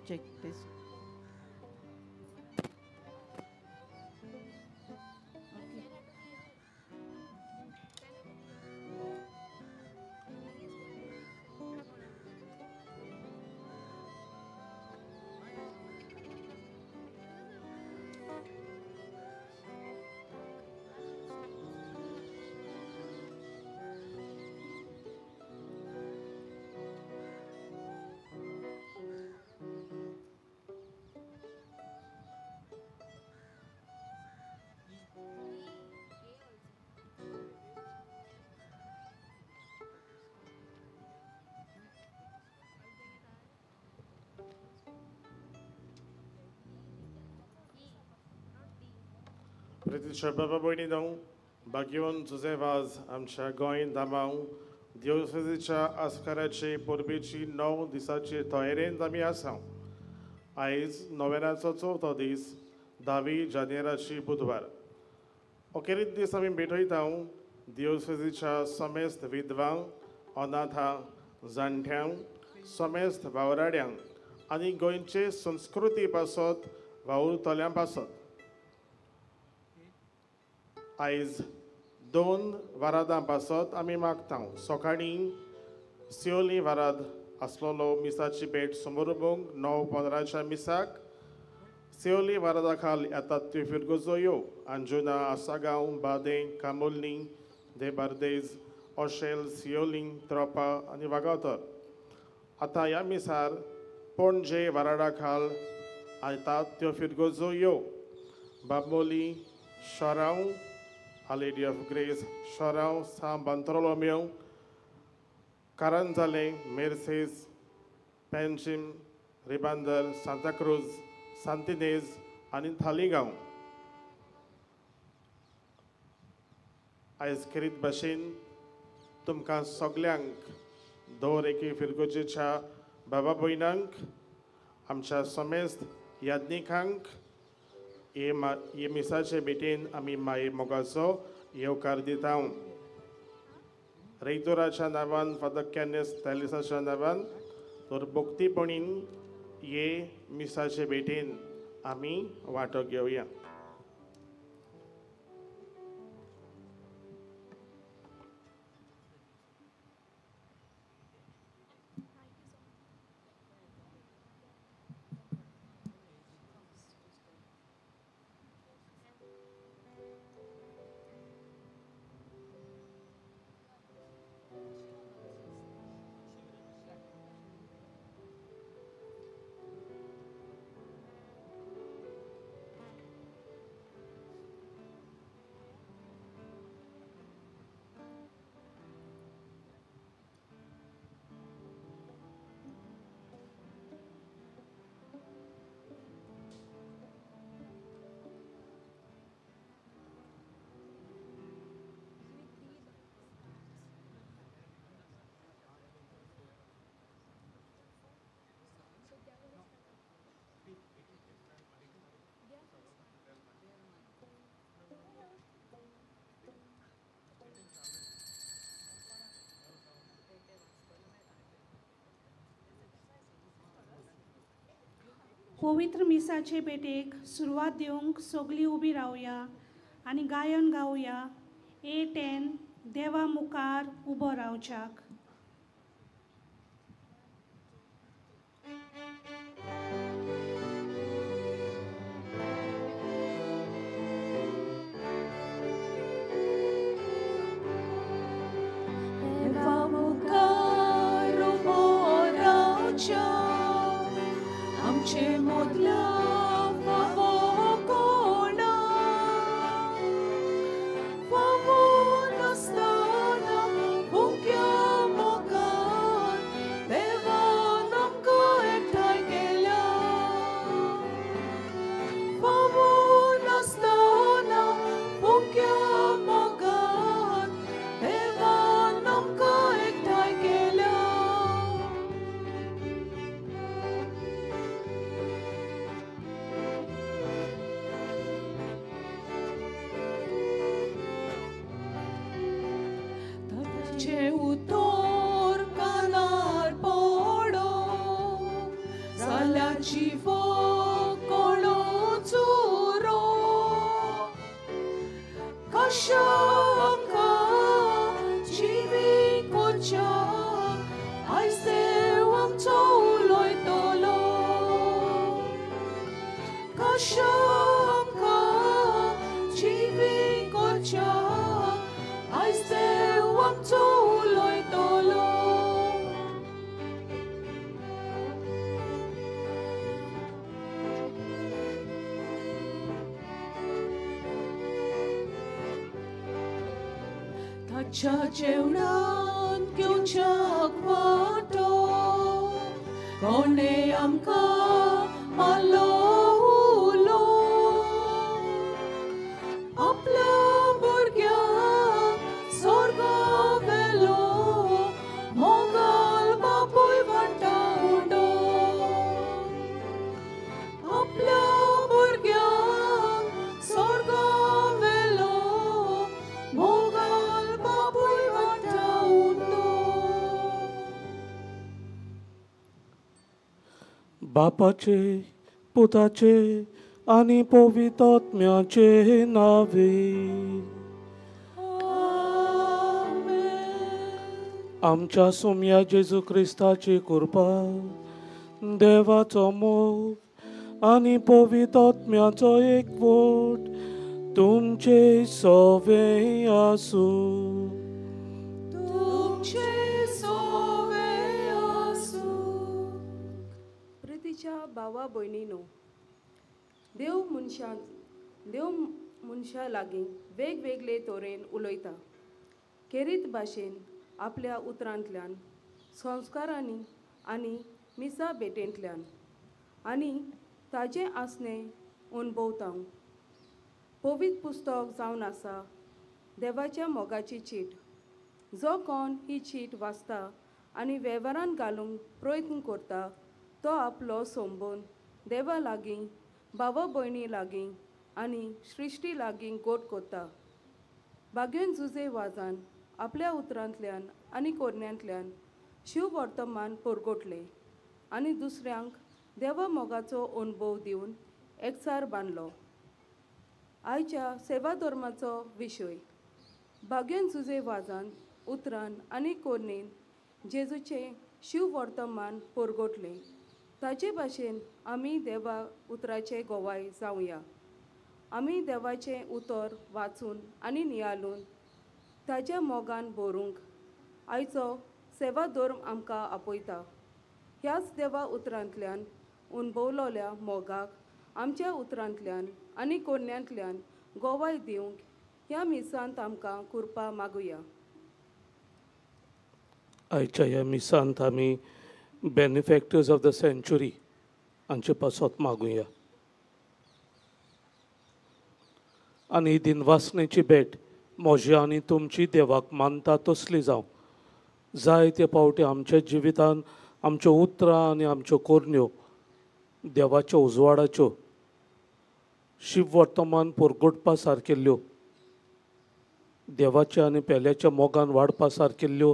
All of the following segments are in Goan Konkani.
Check please. प्रितीच्या बाबा भयणीनो, भाग्यवंत जुझे वाज आमच्या गोंय दामांव दिवसेच्या आस्काराचे परबेची 9 दिसाचे तयारेंत आमी आसा. आयज नोव्हेंब्राचो चवथो दीस, 10 जानेवाराची बुधवार. अखेरीत दीस आमी भेटयता दिवसेच्या समेस्त विधवांक, अनाथा, जाणट्यांक, समेस्त वावराड्यांक आनी गोंयचे संस्कृती पासत वावुरतल्यां पासत. आयज 2 वरादां पासत आमी मागता. सकाळीं सियोली वराद आसलेलो मिसाची भेट समोरबोंक 9:15 मिसाक सियोली वरादा खाल येतात त्यो फिरगजो यो अंजुना, आसागांव, बादें, कामोल्नी, देबार्देज, ओशेल, सियोलिंग, त्रोपा आनी वागावतर. आतां ह्या मिसार पणजे वराडा खाल येतात त्यो फिरगजो यो Bambolim, Chorão, a Lady of Grace, Chorão, São Bartolomeu, Caranzalem, Mercedes, Panjim, Ribandar, Santa Cruz, Santinez आनी थालिगांव. आयज खेरीत भाशेन तुमकां सगल्यांक दर एके फिरगोजेच्या बाबा भयणांक, आमच्या समेस्त याज्ञिकांक हे मिसाचे भेटेन आमी माये मोगाचो येवकार दिता. रेयतोराच्या नांवान, फादर कॅनस तेलिसाच्या नांवान तर भक्तीपणीन हे मिसाचे भेटेन आमी वांटो घेवया. पवित्र मिसाचे भेटेक सुरवात दिवंक सगळीं उबी रावया आनी गायन गावया. 8-10 देवा मुखार उबो रावच्याक. देवा मुखार उबो रावच्याक आमचे मोदला फावो कोणा, फावो नासतना फुक्या मोगान देवान आमकां एकठांय केल्या. फावो नासतना फुक्या मोगान देवान आमकां एकठांय केल्या. जाल्याची कोणो चुरो कशा आमकां जिवी कोच्या आयज देव आमचो उलयतलो कशा आमकां जिवी कोच्या आयज देव आमचो उलयतलो. ताच्या जेवणान घेवच्याक वांटो कोणें आमकां मारलो उलो आपल्या भुरग्यांक स्वर्गा व्हेलो मोगाल बापूय वांटा उडो आपल्या भुरग्यांक स्वर्गा व्हेलो मोगाल बापूय वांटा उडो. बापाचे पुताचे आनी पवित्र आत्म्याचे नावे. आमच्या सोम्या जेजू क्रिस्ताची कृपा, देवाचो मोग आनी पवित्र आत्म्याचो एकवट तुमचे सवे आसूं. तुमचे सवे आसूं. प्रितीच्या भावा भयणीनो, देव मनशा लागीं वेगवेगळे तरेन उलयता. खेरीत भाशेन आपल्या उतरांतल्यान, संस्कारांनी आनी मिसा भेटेंतल्यान आनी ताजें आसणें अणभवता. पवित्र पुस्तक जावन आसा देवाच्या मोगाची चीट. जो कोण ही चीट वाचता आनी वेव्हारान घालूंक प्रयत्न करता तो आपलो संबंद देवा लागीं, भावा भयणी लागीं आनी सृश्टी लागीं गोट करता. बागेन जुजे वाजान आपल्या उतरांतल्यान आनी कोरण्यांतल्यान शिववर्तमान परगटलें आनी दुसऱ्यांक देवा मोगाचो अणभव दिवन एकचार बांदलो. आयच्या सेवा धर्माचो विशय बागेन जुजे वाजान उतरान आनी कोरणेन जेजूचें शिववर्तमान परगटलें. ताचे भाशेन आमी देवा उतराचे गोवाय जावया. आमी देवाचें उतर वाचून आनी नियाळून ताच्या मोगान भरूंक आयचो सेवा धर्म आमकां आपयता. ह्याच देवा उतरांतल्यान अणभवलोल्या मोगाक आमच्या उतरांतल्यान आनी कोरण्यांतल्यान गोवाय दिवंक ह्या मिसांत आमकां कृपा मागुया. आयच्या ह्या मिसांत आमी बेनिफॅक्टर्स ऑफ the century हांचे पासत मागुया आनी दिनवासनेची भेट म्हजी आनी तुमची देवाक मानता तसली जावं. जायते फावटी आमच्या जिवितान आमच्यो उतरां आनी आमच्यो कोरण्यो देवाच्या उजवाडाच्यो शिववर्तमान परगटपा सारकेल्ल्यो, देवाच्या आनी पेल्याच्या मोगान वाडपा सारकेल्ल्यो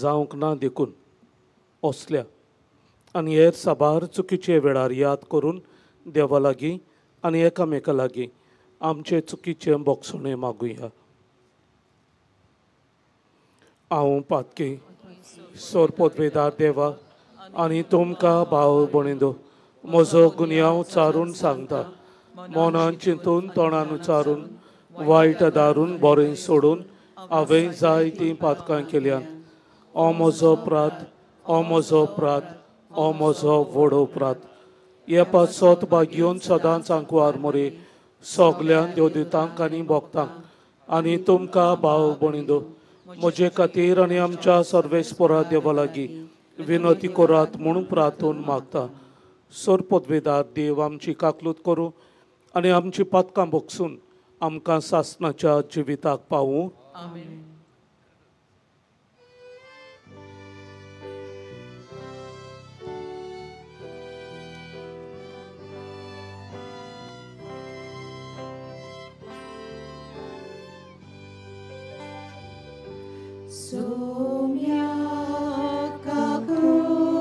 जावंक ना देखून असल्या आनी हेर साबार चुकीचे वेळार याद करून देवा लागीं आनी एकामेका लागीं आमचे चुकीचे बोगसणे मागुया. हांव पातकी सोरपोतवेदार देवा आनी तुमकां भाव भयणींनो म्हजो गुन्यांव चारून सांगता. मनान चिंतून तोंडान उचारून वायट दारून बरें सोडून हांवें जायतीं पातकां केल्यात. ओ म्हजो प्रात, ओ म्हजो प्रात, ओ म्हजो व्हड प्रात. हे पासत भाग्योन सदांच आंकवार मरे सगल्यान देवदूतांक आनी भक्तांक आनी तुमकां भाव भयणींनो म्हजे खातीर आनी आमच्या सर्वेस्परा देवा लागीं विनंती करात म्हूण प्रार्थून मागता. सरपदवेदार देव आमची काकलूत करूं आनी आमची पातकां भोगसून आमकां सासणाच्या जिविताक पावूं. Somia kakrutko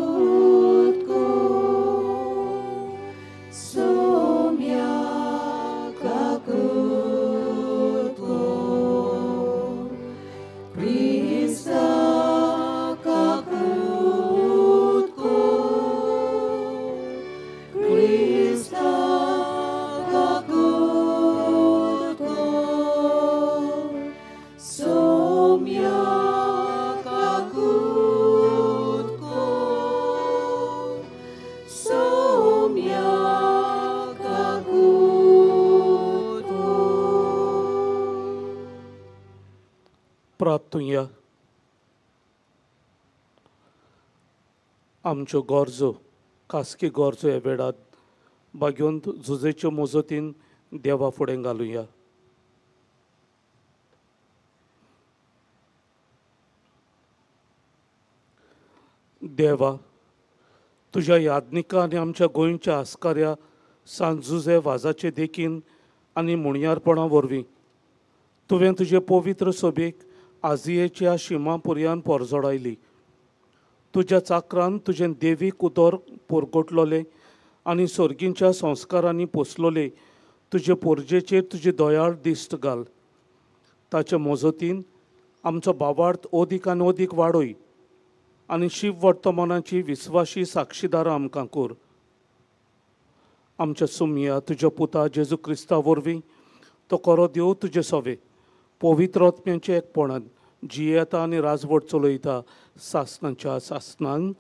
प्रार्थुया. आमच्यो गरजो, खासगी गरजो ह्या वेळार बागेवन जुजेच्यो मजतीन देवा फुडें घालुया. देवा, तुज्या यादनिका आनी आमच्या गोंयच्या आस्काऱ्या सांत जुजे वाजाचे देखीन आनी मुणयारपणा वरवीं तुवें तुजे पवित्र सभेक आजियेच्या शिमा पुर्यान पोरजोडायली. तुज्या चाकरान तुजें देवीक उदर पोरगोटलोलें आनी सोर्गींच्या संस्कारांनी पोसलोले तुजे पोरजेचेर तुजी दयाळ दिश्ट घाल. ताचे मजतीन आमचो भावार्थ ओदीक आनी ओदीक वाडय आनी शिव वर्तमानाची विस्वाशी साक्षीदारां आमकां कर. आमच्या सुमया तुज्या पुता जेजू क्रिस्ता वरवीं तो करो देव तुजे सवे पवित्र आत्म्याचे एकपणान जियेता आनी राजवट चलयता सासनाच्या सासनान.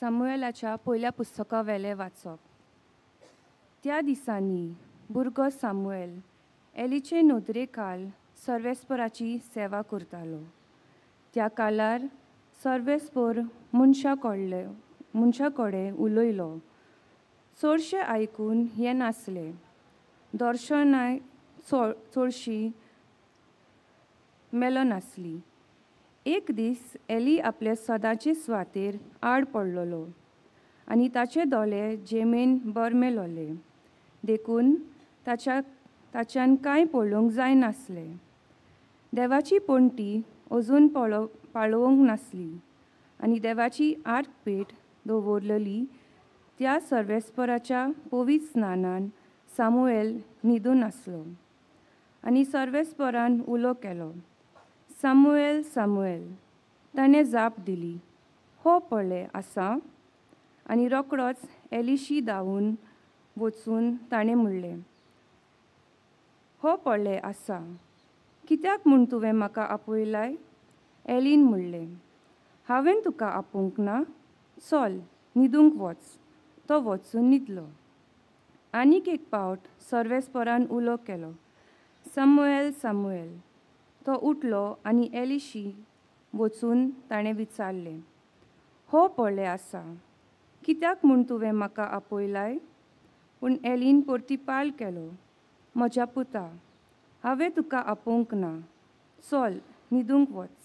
सामुएलाच्या पयल्या पुस्तका वेलें वाचप. त्या दिसांनी भुरगो सामुएल एलीचे नदरे काल सर्वेस्पराची सेवा करतालो. त्या कालार सर्वेस्पर मनशा कडेन उलयलो. चडशें आयकून हें नासलें, दर्शनाय चडशीं मेळनासलीं. एक दीस एली आपले सदांचे सुवातेर आड पडलेलो आनी ताचे दोळे जेमेन बरमेलोले, देखून ताच्यान कांय पळोवंक जायनासलें. देवाची पणटी अजून पाळोवंक नासली आनी देवाची आर्कपेट दवरलेली त्या सर्वेस्पराच्या पवित्र स्नानान सामुएल न्हिदून आसलो. आनी सर्वेस्परान उलो केलो, सामुएल, सामुएल. ताणें जाप दिली, हो पळय आसा. आनी रोकडोच एलिशी धांवून वचून ताणें म्हणलें, हो पळय आसा, कित्याक म्हूण तुवें म्हाका आपयलाय? एलीन म्हणलें, हांवें तुका आपोवंक ना, चल न्हिदूंक वच. तो वचून न्हिदलो. आनीक एक पावट सर्वेस्परान उलो केलो, सामुएल, सामुएल. तो उठलो आनी एलिशी वचून ताणें विचारलें, हो पळय आसा, कित्याक म्हूण तुवें म्हाका आपयलाय? पूण एलीन परतीपाल केलो, म्हज्या पुता, हांवें तुका आपोवंक ना, चल न्हिदूंक वच.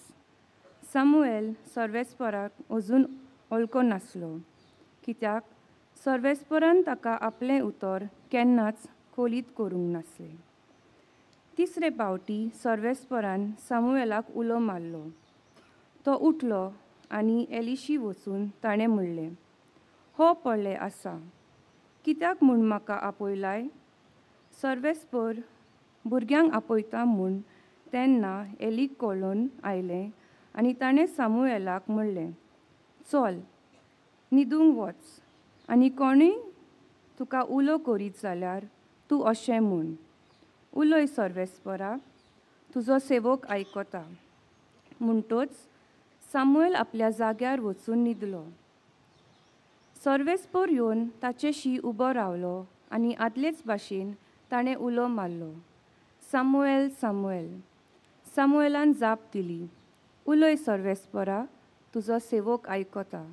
सामुएल सर्वेस्पराक अजून वळखो नासलो, कित्याक सर्वेस्परान ताका आपलें उतर केन्नाच खोलीत करूंक नासलें. तिसरे पावटी सर्वेस्परान सामुएलाक उलो मारलो. तो उठलो आनी एलिशी वचून ताणें म्हणलें, हो पळय आसा, कित्याक म्हूण म्हाका आपयलाय? सर्वेस्पर भुरग्यांक आपयता म्हूण तेन्ना एलीक कळून आयलें आनी ताणें सामुएलाक म्हणलें, चल न्हिदूंक वच आनी कोणूय तुका उलो करीत जाल्यार तूं अशें म्हूण, उलय सर्वेस्परा, तुजो सेवक आयकता. म्हणटोच सामुएल आपल्या जाग्यार वचून न्हिदलो. सर्वेस्पर येवन ताचेशी उबो रावलो आनी आदलेच भाशेन ताणें उलो मारलो, सामुएल, सामुएल. सामुएलान जाप दिली, उलय सर्वेस्परा, तुजो सेवक आयकता.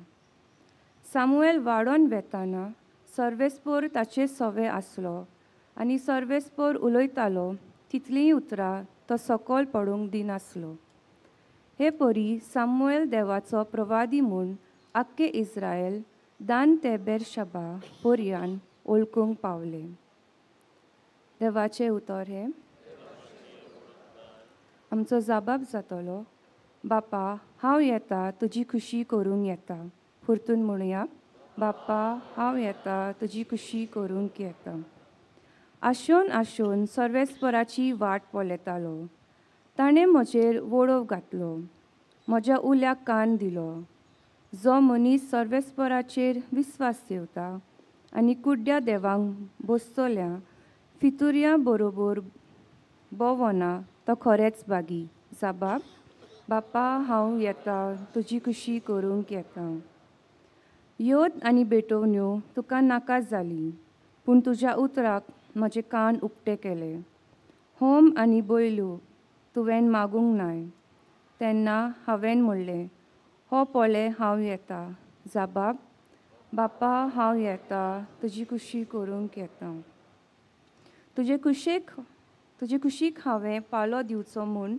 सामुएल वाडोन वेताना सर्वेस्पर ताचे सवे आसलो आनी सर्वेस्पर उलयतालो तितलींय उतरां तो सकयल पडूंक दिनासलो. हे परी सामुएल देवाचो प्रवादी म्हूण आख्खे इस्रायल दान ते बेरशबा पर्यान वळखूंक पावले. देवाचें उतर हें. आमचो जाबाब जातलो, बापा हांव येता तुजी खुशी करूंक येता. परतून म्हणुया, बापा हांव येता तुजी खुशी करूंक येता. आशोन आशोन सर्वेस्पराची वाट पळयतालो. ताणें म्हजेर वडोव घातलो, म्हज्या उल्याक कान दिलो. जो मनीस सर्वेस्पराचेर विस्वास दवरता आनी कुड्ड्या देवांक बसतल्या फितुर्या बरोबर भोंवना तो खरेंच बागी. जाबाब, बापा हांव येता तुजी खुशी करूंक येता. योद आनी भेटोवण्यो तुका नाका जाली, पूण तुज्या उतराक म्हजे कान उक्ते केले. होम आनी बैल्यो तुवें मागूंक नाय. तेन्ना हांवें म्हणलें, हो पळय हांव येता. जाबाब बापा हांव येता, तुजी खुशी करूंक येता. तुजे कुशीक हांवें पालो दिवचो म्हूण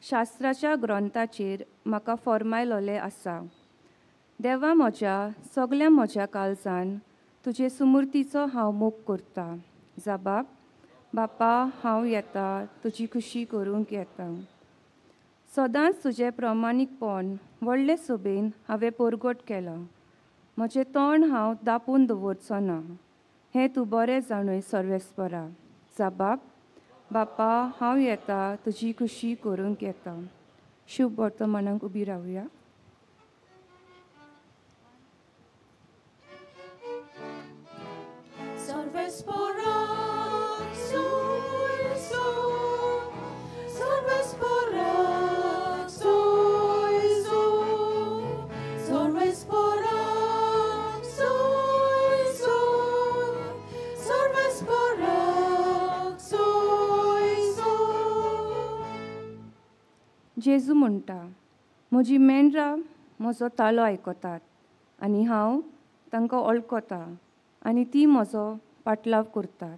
शास्त्राच्या ग्रंथाचेर म्हाका फॉर्मायलोलें आसा. देवा म्हज्या, सगल्या म्हज्या काळजान तुजे सुमूर्तीचो हांव मोग करता. जाबाब बापा हांव येता, तुजी खुशी करूंक येता. सदांच तुजें प्रमाणीकपण व्हडले सोबेन हांवें परगट केलां. म्हजें तोंड हांव दापून दवरचो ना, हें तूं बरें जाणूय सर्वेस्परा. जाबाब बापा हांव येता, तुजी खुशी करूंक येता. शुभ वर्तमानाक उबी रावया. जेजू म्हणटा, म्हजी मेंढरां म्हजो तालो आयकतात आनी हांव तांकां वळखता आनी ती म्हजो पाटलाव करतात.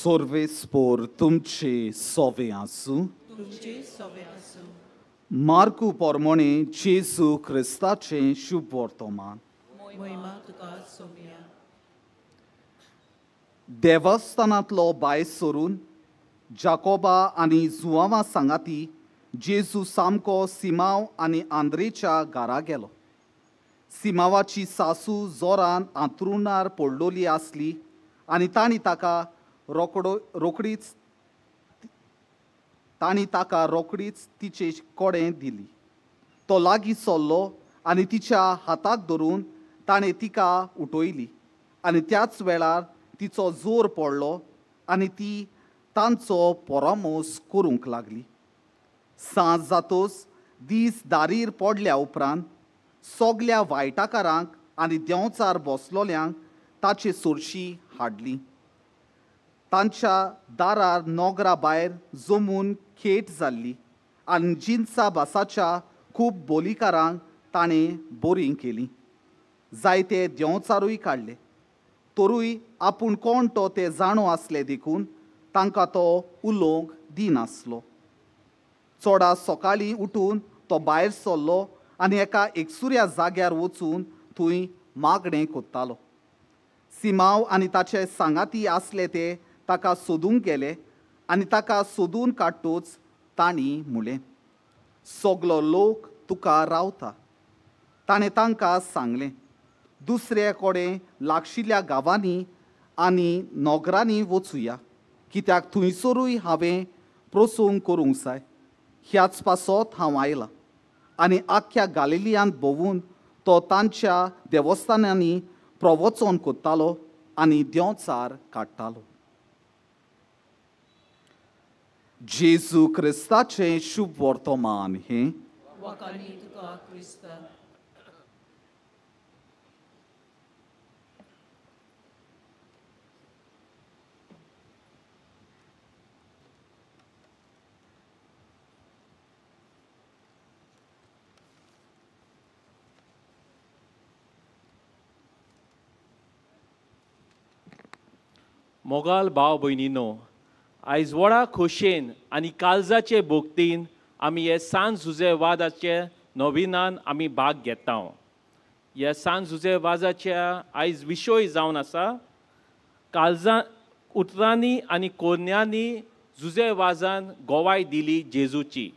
सर्वेस्पोर तुमचे सोवे आसूं. मार्कू पोरमोणे जेजू क्रिस्ताचें शुभ वर्तमान. देवस्थानांतलो भायर सरून जाकोबा आनी जुआवा सांगाती जेजू सामको सिमाव आनी आंद्रेच्या घरा गेलो. सिमावाची सासू जोरान आंतरुणार पडलोली आसली आनी तांणी ताका रोकडीच तिचे कडेन दिली. तो लागीं सरलो आनी तिच्या हाताक धरून ताणें तिका उठयली आनी त्याच वेळार तिचो जोर पडलो आनी ती तांचो परामोस करूंक लागली. सांज जातोच दीस दारीर पडल्या उपरांत सगल्या वायटाकारांक आनी देंवचार बसलोल्यांक ताचे सोरशी हाडली. तांच्या दारार नोगरा भायर जमून खेट जाल्ली आनी जिन्सा भासाच्या खूब बोलीकारांक ताणें बोरीं केली. जायते देंवचारूय काडले, तरूय आपूण कोण तो ते जाणो आसले देखून तांकां तो उलोवंक दिनासलो. चोडा सकाळीं उठून तो भायर सरलो आनी एका एकसुऱ्या जाग्यार वचून थंय मागणें कोत्तालो. सिमाव आनी ताचे सांगाती आसले ते ताका सोदूंक गेले आनी ताका सोदून काडटूच तांणी म्हणलें, सगलो लोक तुका रावता. ताणें तांकां सांगलें, दुसरे कडेन लागशिल्ल्या गांवांनी आनी नगरांनी वचुया, कित्याक थंयसरूय हांवें प्रसंग करूंक जाय. ह्याच पासत हांव आयलां. आनी आख्ख्या गालिलियांत भोंवून तो तांच्या देवस्थानांनी प्रवचन करतालो आनी देंवचार काडटालो. जेजू क्रिस्ताचें शुभ वर्तमान हें. मोगाल भाव भयणीनो, आयज व्हडा खोशयेन आनी काळजाचे भोगतीन आमी हे सांज जुजे वादाचे नविनान आमी भाग घेता. ह्या सांज जुजे वाजाच्या आयज विशय जावन आसा काळजा उतरांनी आनी कोन्यांनी जुजे वाजान गोवाय दिली जेजूची.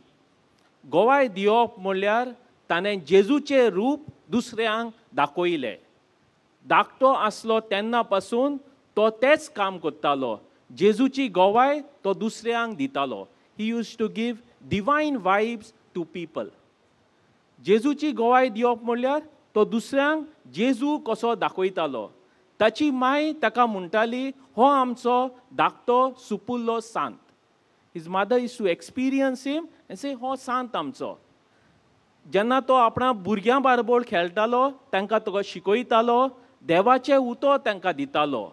गोवाय दिवप म्हणल्यार ताणें जेजूचें रूप दुसऱ्यांक दाखयलें. धाकटो आसलो तेन्ना पासून तो तेच काम करतालो. जेजूची गवाय तो दुसऱ्यांक दितालो. He used to give divine vibes to people. जेजूची गवाय दिवप म्हणल्यार तो दुसऱ्यांक जेजू कसो दाखयतालो. ताची माय ताका म्हणटाली हो आमचो धाकटो सुपुल्लो सांत. His mother used to experience him and say हो सांत आमचो. जेन्ना तो आपणा भुरग्यां बारबोर खेळटालो तांकां तो शिकयतालो, देवाचें उतर तांकां दितालो.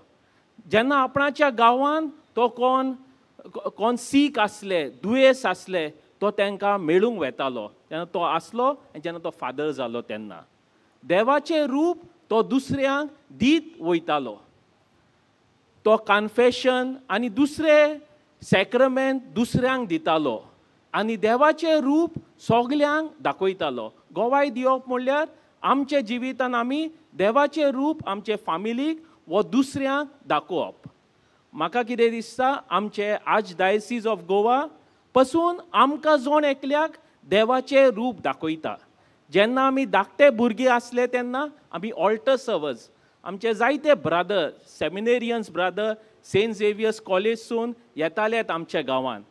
जेन्ना आपणाच्या गांवांत तो कोण कोण सीक आसले, दुयेंस आसले, तो तांकां मेळूंक वेतालो. तेन्ना तो आसलो आनी जेन्ना तो फादर जालो तेन्ना देवाचें रूप तो दुसऱ्यांक दीत वयतालो. तो कन्फेशन आनी दुसरे सॅक्रमेंट दुसऱ्यांक दितालो आनी देवाचें रूप सगल्यांक दाखयतालो. गवाय दिवप म्हणल्यार आमच्या जिवितान आमी देवाचें रूप आमचे फामिलीक वो दुसऱ्यांक दाखोवप. म्हाका कितें दिसता, आमचे आर्चडायसीज ऑफ गोवा पसून आमकां जण एकल्याक देवाचें रूप दाखयता. जेन्ना आमी धाकटे भुरगीं आसले तेन्ना आमी ऑल्टर सर्वस, आमचे जायते ब्रादर, सेमिनेरियन्स ब्रादर सेंट झेवियर्स कॉलेजसून येतालेत आमच्या गांवांत.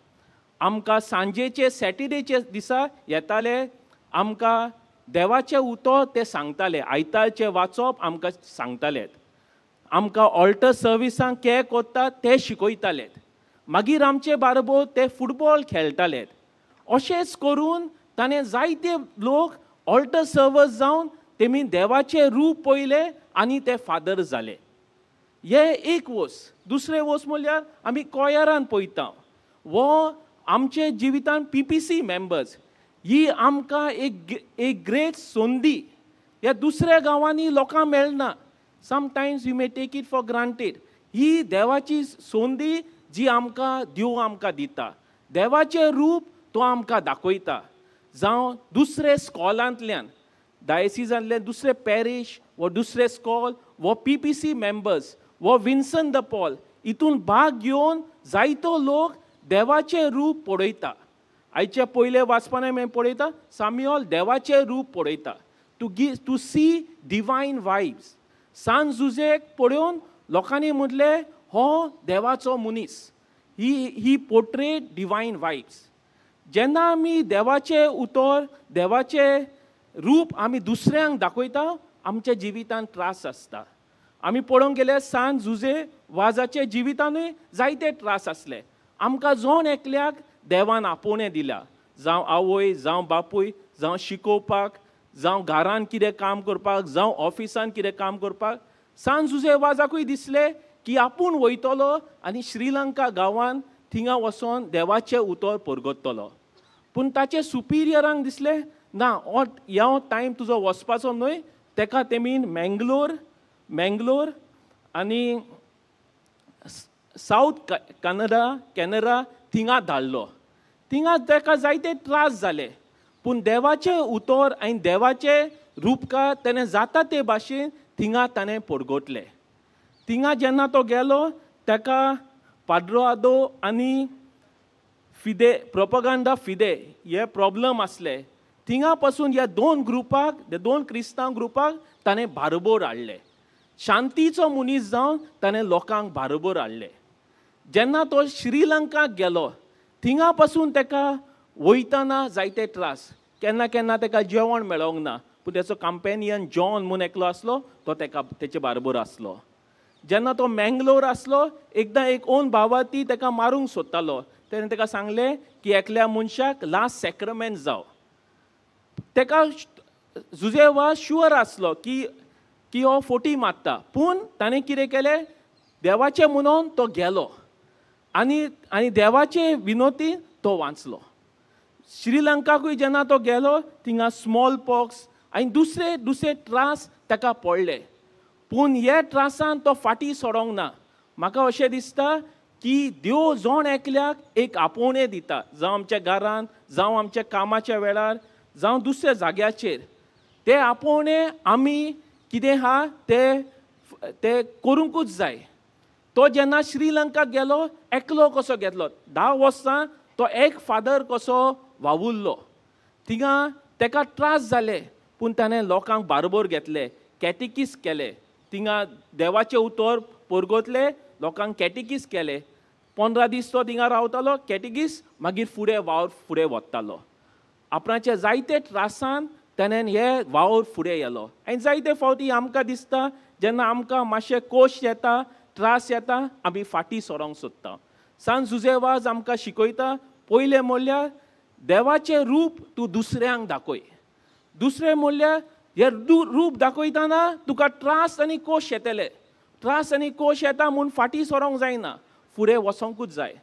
आमकां सांजेचे सॅटर्डेचे दिसा येताले, आमकां देवाचें उतर ते सांगताले, आयतारचें वाचप आमकां सांगतालेत, आमकां ऑल्टर सर्विसांक के कोत्ता ते शिकयतालेत. मागीर आमचे बारबोर ते फुटबॉल खेळटालेत. अशेंच करून ताणें जायते लोक ऑल्टर सर्वस जावन तेमी देवाचें रूप पळयलें आनी ते फादर जाले. हे एक वोस. दुसरें वोस म्हणल्यार आमी कॉयरान पळयता वो आमचे जिवितान PPC members ही आमकां एक ग्रेट संदी. ह्या दुसऱ्या गांवांनी लोकांक मेळना. Sometimes you may take it for granted. ही देवाची संदी जी आमकां देव आमकां दिता. देवाचें रूप तो आमकां दाखयता. जावं दुसरे स्कॉलांतल्यान, डायसिजांतल्यान दुसरे पॅरीश वो दुसरे स्कॉल वो PPC members वो विन्सन the Paul हितून भाग घेवन जायतो लोक देवाचें रूप पळयता. आयचे पयले वाचपान आमी पळयता साम्युअल देवाचें रूप पळयता. To see divine vibes. सान जुजेक पळोवन लोकांनी म्हटलें हो देवाचो मनीस. ही पोर्ट्रेट डिवायन वायब्स. जेन्ना आमी देवाचें उतर, देवाचें रूप आमी दुसऱ्यांक दाखयता, आमच्या जिवितांत त्रास आसता. आमी पळोवंक गेल्यार सान जुजे वाजाच्या जिवितानूय जायते त्रास आसले. आमकां जण एकल्याक देवान आपोवणें दिल्या, जावं आवय, जावं बापूय, जावं शिकोवपाक, जावं घरान कितें काम करपाक, जावं ऑफिसान कितें काम करपाक. सान जुजे वाजाकूय दिसलें की आपूण वयतलो आनी श्रीलंका गांवांत थिंगा वचोन देवाचें उतर परगटतलो. पूण ताचे सुपिरियरांक दिसलें ना, हो ह्या टायम तुजो वचपाचो न्हय. तेका तेमीन मँगलोर आनी सावथ कॅनरा थिंगा धाडलो. थिंगा तेका जायते त्रास जाले, पूण देवाचें उतर आनी देवाचें रूपकार तेणें जाता ते भाशेन थिंगा ताणें परगटलें. थिंगा जेन्ना तो गेलो तेका पाद्रोआदो आनी फिदे, प्रोपगांडा फिदे हे प्रॉब्लम आसले. थिंगा पासून ह्या दोन ग्रुपाक, दोन क्रिस्तांव ग्रुपाक ताणें बारोबर हाडले. शांतीचो मनीस जावन ताणें लोकांक बारोबर हाडले. जेन्ना तो श्रीलंकाक गेलो थिंगा पासून तेका वयतना जायते त्रास. केन्ना केन्ना तेका जेवण मेळोंक ना, पूण तेचो कंपेनियन जॉन म्हूण एकलो आसलो तो तेका तेचे बारोबर आसलो. जेन्ना तो मँगलोर आसलो एकदां एक ओन भावाती तेका मारूंक सोदतालो. तेणें तेका सांगलें की एकल्या मनशाक लास्ट सॅक्रमेंट जाव. तेका जुजे वाज शुअर आसलो की हो फोटी मारता, पूण ताणें कितें केलें, देवाचें म्हणून तो गेलो आनी आनी देवाचे विनोती तो वांचलो. श्रीलंकाकूय जेन्ना तो गेलो थिंगा स्मॉल पॉक्स आनी दुसरे दुसरे त्रास ताका पडले, पूण हे त्रासान तो फाटीं सोडोंक ना. म्हाका अशें दिसता की देव जण एकल्याक एक आपोवणें दिता, जावं आमच्या घरांत, जावं आमच्या कामाच्या वेळार, जावं दुसऱ्या जाग्याचेर. ते आपोवणें आमी कितें आहा ते ते करूंकूच जाय. तो जेन्ना श्रीलंकाक गेलो एकलो कसो घेतलो, 10 वर्सां तो एक फादर कसो वावुरलो. थिंगा तेका त्रास जाले, पूण ताणें लोकांक बारोबर घेतले, कॅटेकीस केले. थिंगा देवाचें उतर परगोतले लोकांक कॅटिकीस केले. 15 दीस तो थिंगा रावतालो कॅटिकीस, मागीर फुडें वावर फुडें वतालो. आपणाचे जायते त्रासान तेणेन हे वावर फुडें येलो. आनी जायते फावटी आमकां दिसता जेन्ना आमकां मातशें कोश येता, त्रास येता, आमी फाटीं सरोंक सोदता. सांत जुझे वाज आमकां शिकयता, पयलें म्हणल्यार देवाचें रूप तूं दुसऱ्यांक दाखय. दुसरें म्हणल्यार हे रूप दाखयतना तुका त्रास आनी कोश येतले. त्रास आनी कोश येता म्हूण फाटीं सरोंक जायना, फुडें वचोंकूच जाय.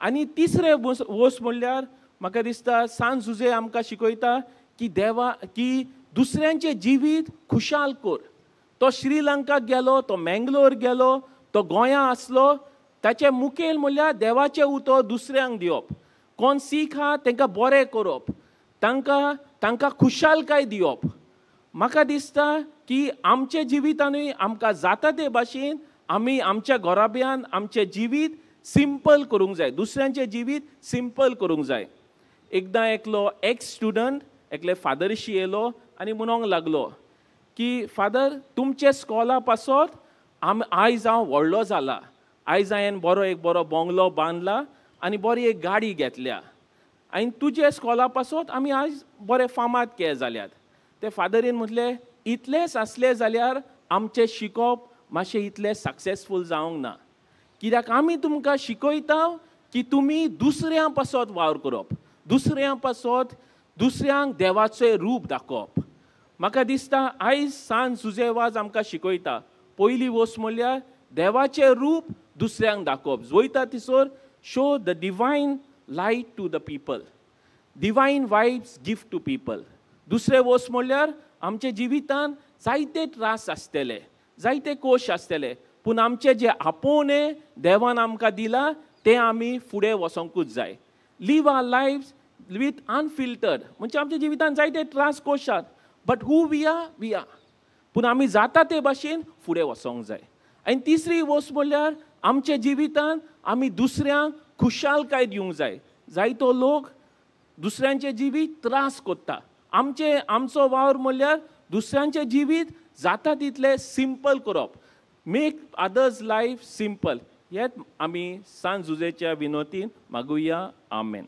आनी तिसरें वस्त म्हणल्यार म्हाका दिसता सांत जुझे आमकां शिकयता की देवा की दुसऱ्यांचें जिवीत खुशाल कर. तो श्रीलंकाक गेलो, तो मेंगलोर गेलो, तो गोंया आसलो. ताचें मुखेल म्हणल्यार देवाचें उतर दुसऱ्यांक दिवप. कोण सीख आहा तांकां बरें करप, तांकां तांकां खुशालकाय दिवप. म्हाका दिसता की आमच्या जिवितानूय आमकां जाता ते भाशेन आमी आमच्या घराब्यान आमचें जिवीत सिंपल करूंक जाय, दुसऱ्यांचें जिवीत सिंपल करूंक जाय. एकदां एकलो एक्स स्टुडंट एकले फादरशी येयलो आनी म्हणोंक लागलो की फादर, तुमचे स्कॉला पासत आयज हांव व्हडलो जाला, आयज हांवें बरो एक बरो बंगलो बांदला आनी बरी एक गाडी घेतल्या आनी तुजे स्कॉला पासत आमी आयज बरे फामाद के जाल्यात. ते फादरीन म्हटलें, इतलेंच आसलें जाल्यार आमचें शिकोवप मातशें इतलें सक्सेसफूल जावंक ना, कित्याक आमी तुमकां शिकयता की तुमी दुसऱ्यां पासत वावर करप, दुसऱ्यां पासत दुसऱ्यांक देवाचें रूप दाखोवप. म्हाका दिसता आयज सांत जुझे वाज आमकां शिकयता, पयली वस्त म्हणल्यार देवाचें रूप दुसऱ्यांक दाखोवप. वयता थंयसर show the divine light to the people, divine vibes give to people. दुसरें वस्त म्हणल्यार आमच्या जिवितान जायते त्रास आसतले, जायते कोश आसतले, पूण आमचें जें आपोवणें देवान आमकां दिलां तें आमी फुडें वचोंकूच जाय. Live our life with unfiltered, म्हणजे आमच्या जिवितान जायते त्रास कोश आसात, but who we are we are, पूण आमी जाता ते भाशेन फुडें वचोंक जाय. आनी तिसरी वस्त म्हणल्यार आमच्या जिवितान आमी दुसऱ्यांक खुशालकाय दिवंक जाय. जायतो लोक दुसऱ्यांचें जिवीत त्रास करता. आमचें आमचो वावर म्हणल्यार दुसऱ्यांचें जिवीत जाता तितलें सिंपल करप, मेक अदर्स लायफ सिंपल. हेच आमी सांत जुझेच्या विनोतीन मागुया. आमेन.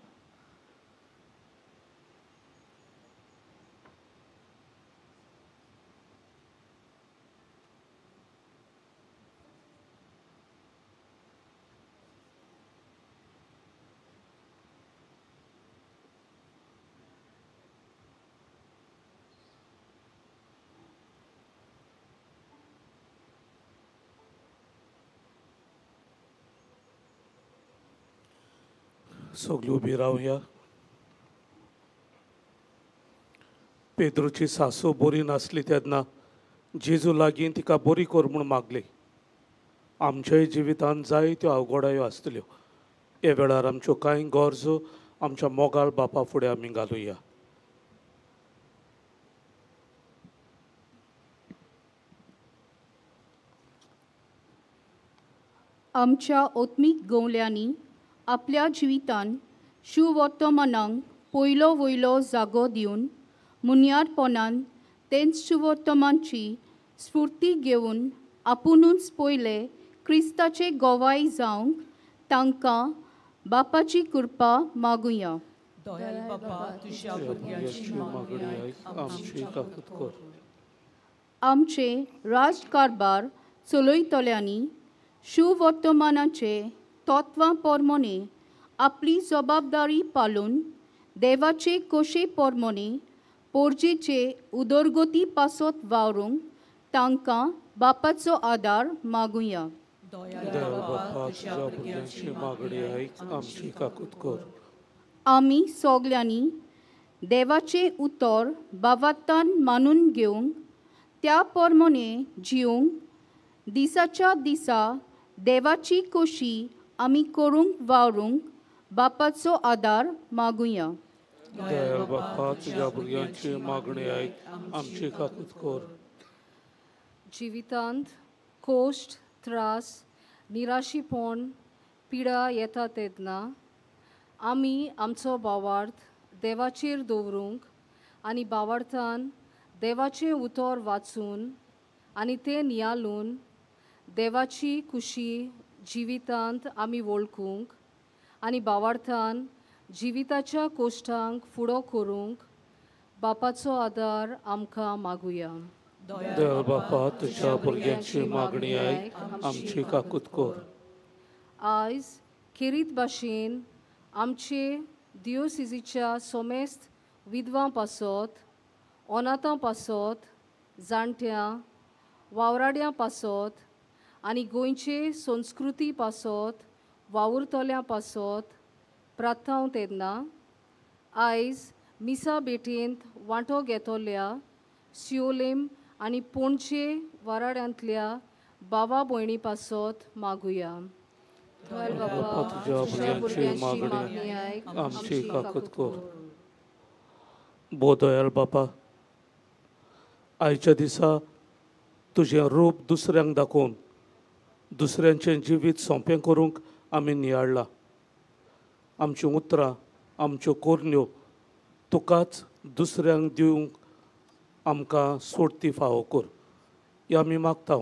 सगळी उबी रावया. पेद्रूची सासू बरी नासली तेन्ना जेजू लागीं तिका बरी कर म्हूण मागली. आमच्याय जिवितांत जायत्यो अवघडायो आसतल्यो. ह्या वेळार आमच्यो कांय गरजो आमच्या मोगाळ बापा फुडें आमी घालुया. आमच्या आत्मीक गवल्यांनी आपल्या जिवितान शुवर्तमानांक पयलो वयलो जागो दिवन मुन्यारपणान तेंच शुवर्तमानची स्फूर्ती घेवन आपुणूच पयले क्रिस्ताचे गोवाय जावंक तांकां बापाची कृपा मागुया. आमचे राजकारभार चलयतल्यांनी शुवर्तमानाचे तत्वां पोरमोने आपली जबाबदारी पालून देवाचे कोशे पोरमोने पोरजेचे उदरगती पासत वावरूंक तांकां बापाचो आदार मागुया. आमी सगल्यांनी देवाचें उतर बावातान मानून घेवंक त्या पोरमोने जिवंक दिसाच्या दिसा देवाची कोशी आमी करूंक वावरूंक बापाचो आदार मागुया. बापा तुज्या भुरग्यांची मागणी आयक, आमची काकूत कर. जिवितांत कोश्ट, त्रास, निराशीपण, पिडा येता तेन्ना आमी आमचो भावार्थ देवाचेर दवरूंक आनी भावार्थान देवाचें उतर वाचून आनी तें नियाळून देवाची खुशी जिवितांत आमी वळखूंक आनी भावार्थान जिविताच्या कोश्टांक फुडो करूंक बापाचो आदार आमकां मागुया. दयाळ बापा, तुज्या भुरग्यांची मागणी आयक, आमची काकूत कर. आयज खेरीत भाशेन आमचे दियोसिजीच्या सोमेस्त विधवां पासत, अनाथां पासत, जाणट्यां वावराड्यां पासत आनी गोंयचे संस्कृती पासत वावुरतल्यां पासत प्रार्थांव तेन्ना आयज मिसा भेटेंत वांटो घेतल्या सियोलेम आनी पणजे वाराड्यांतल्या बाबा भयणी पासत मागुया. बापा, तुज्या भुरग्यांची मागणी आयक, आमची काकूत कर. भोव दयाळ बापा, आयच्या दिसा तुजें रूप दुसऱ्यांक दाखोवन दुसऱ्यांचें जिवीत सोंपें करूंक आमी नियाळ्ळां. आमचीं उतरां, आमच्यो कोरण्यो तुकाच दुसऱ्यांक दिवंक आमकां सोडती फावो कर, हें आमी मागता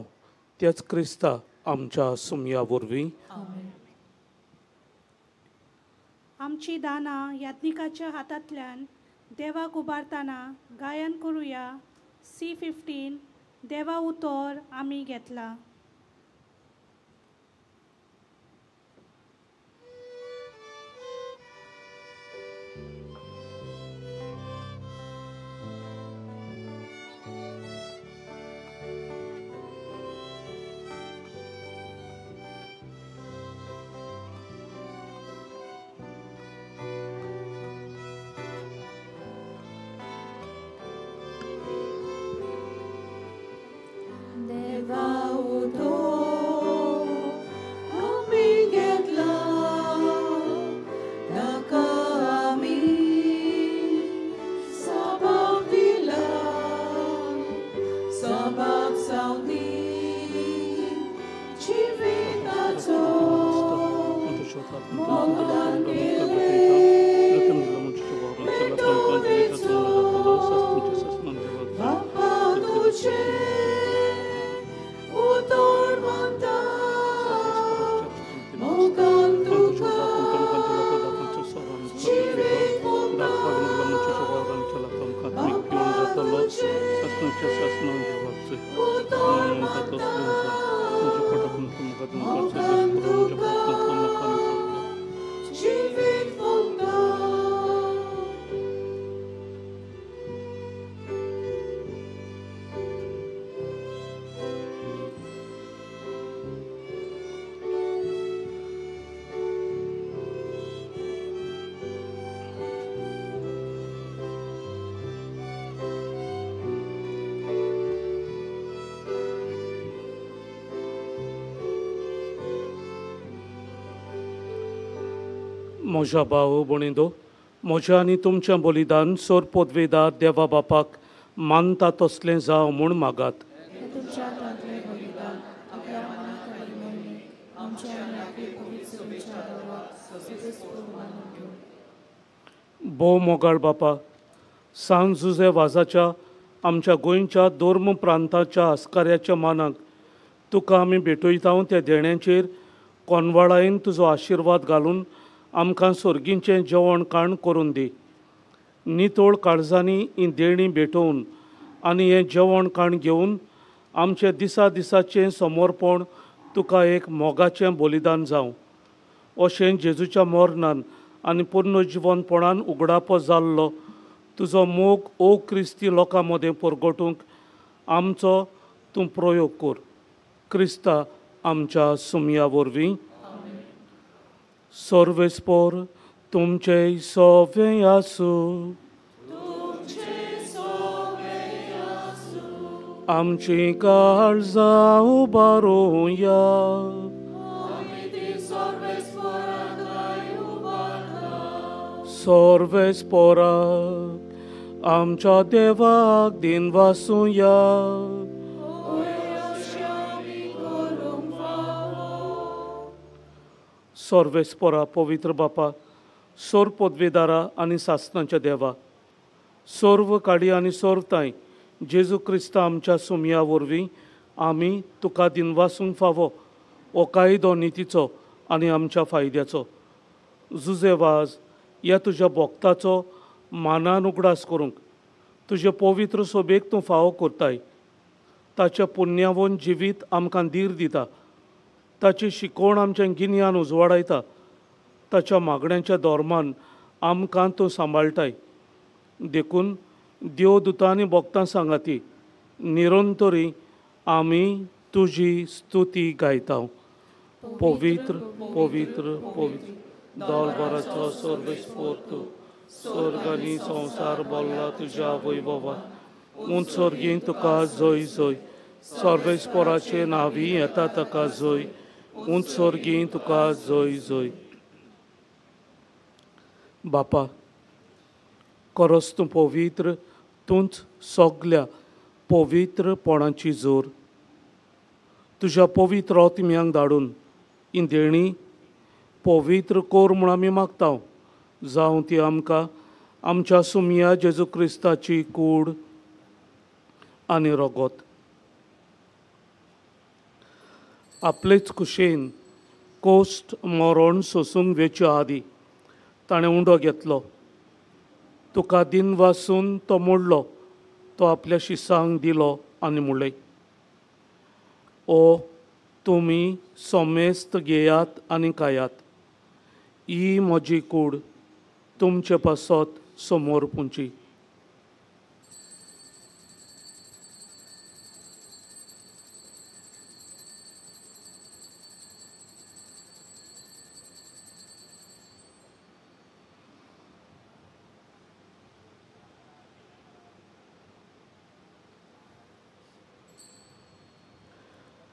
त्याच क्रिस्ता आमच्या सुमया वरवीं. आमची दानां याज्ञिकाच्या हातांतल्यान देवाक उबारतना गायन करुया. C15 देवा उतर आमी घेतला. म्हज्या भाव भयणींनो, म्हज्या आनी तुमचें बलिदान सोर पदवेदार देवा बापाक मानता तसलें जावं म्हूण मागात. भोव मोगाळ बापा, सान जुझे वाजाच्या आमच्या गोंयच्या धर्म प्रांताच्या आस्काऱ्याच्या मानाक तुका आमी भेटयता त्या देण्याचेर कोनवाळायेन तुजो आशिर्वाद घालून आमकां सोर्गींचें जेवण खाण करून दी. नितळ काळजांनी ही देणी भेटोवन आनी हें जेवण खाण घेवन आमचें दिसा दिसाचें समर्पण तुका एक मोगाचें बलिदान जावं. अशें जेजूच्या मरणान आनी पुर्नजिवनपणान उगडापो जाल्लो तुजो मोग ओ क्रिस्ती लोकां मदें परगटूंक आमचो तूं प्रयोग कर. क्रिस्ता आमच्या सुमया वरवीं. सर्वेस्पोर तुमचे सोवे आसूं. आमची काळजां उबारुया. सर्वेस्पोराक आमच्या देवाक दिनवासुया. सर्वेस्पोरा पवित्र बापा, सोर पदवेदारा आनी सासनाच्या देवा, सर्व काडी आनी सर्व तांय जेजू क्रिस्ता आमच्या सुमया वरवीं आमी तुका दिनवासूंक फावो हो कायदो नितीचो आनी आमच्या फायद्याचो. जुजे वाज ह्या तुज्या भक्ताचो मानान उगडास करूंक तुजे पवित्र सोबेक तूं फावो करताय. ताच्या पुण्यावन जिवीत आमकां धीर दिता, ताची शिकवण आमचें गिन्यान उजवाडायता, ताच्या मागण्यांच्या धर्मान आमकां तूं सांबाळटाय. देखून देवदूतां आनी भक्तां सांगाती निरंतरी आमी तुजी स्तुती गायता. पवित्र पवित्र पवित्र दौलभराचो सर्वेस्पोर्त, स्वर्ग आनी संवसार भरला तुज्या वैभवान. उंच स्वर्गीं तुका जय जय, सर्वेस्पोराचे नांवी येता ताका जय, उंच स्वर्गीं तुका जय जय. बापा, खरोच तूं पवित्र, तूंच सगल्या पवित्रपणाची जोर. तुज्या पवित्र आत्म्यांक धाडून ही देणी पवित्र कोर म्हूण आमी मागता, जावं ती आमकां आमच्या सुमया जेजू क्रिस्ताची कूड आनी रगत. आपलेच कुशेन कोश्ट मरण सोसूंक वेच्या आदी ताणें उंडो घेतलो, तुका दिन वासून तो मोडलो, तो आपल्या शिसांक दिलो आनी म्हणलें, ओ तुमी समेस्त घेयात आनी खायात, ही म्हजी कूड तुमचे पासत समोर पुंची.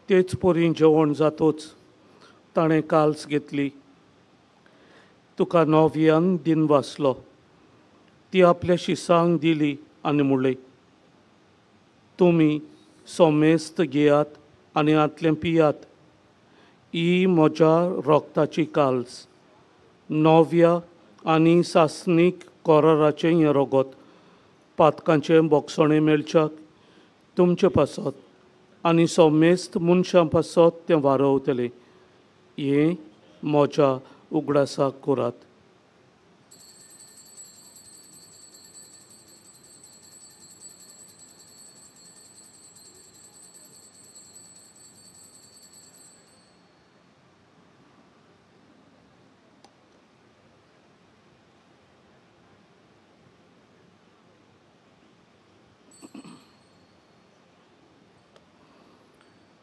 तेच परी जेवण जातोच ताणें काल्स घेतली, तुका नव्यान दिन वाचलो, ती आपल्या शिसांक दिली आनी म्हणलें, तुमी समेस्त घेयात आनी हांतलें पियात, ही म्हज्या रोगताची काल्स, नव्या आनी सासणीक कराराचें हें रगत, पातकांचें बोगसणें मेळच्याक तुमचे पासत आनी समेस्त मनशां पासत तें वारवतलें. हें म्हज्या उगडासाक करात.